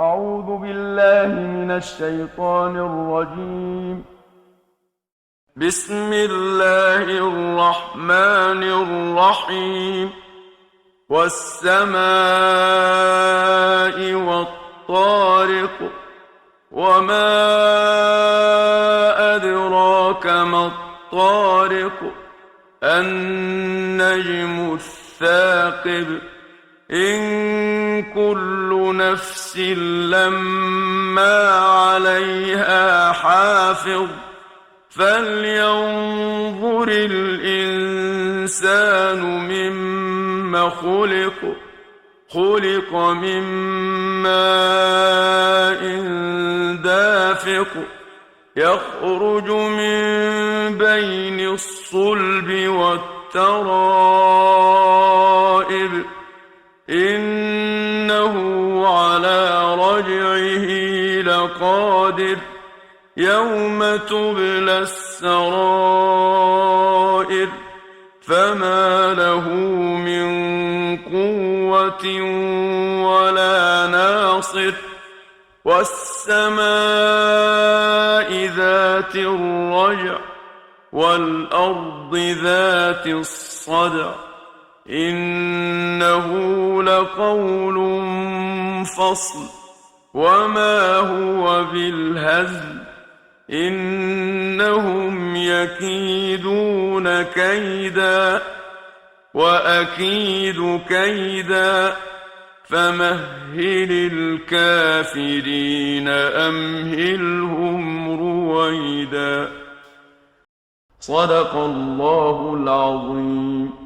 أعوذ بالله من الشيطان الرجيم. بسم الله الرحمن الرحيم. والسماء والطارق، وما أدراك ما الطارق، النجم الثاقب. إن كل نفس لما عليها حافظ. فلينظر الإنسان مما خلق. خلق من ماء دافق، يخرج من بين الصلب والترائب. إنه على رجعه لقادر. يوم تبلى السرائر. فما له من قوة ولا ناصر. والسماء ذات الرجع، والأرض ذات الصدع. إنه لقول فصل، وما هو بالهزل. إنهم يكيدون كيدا، وأكيد كيدا. فمهل الكافرين أمهلهم رويدا. صدق الله العظيم.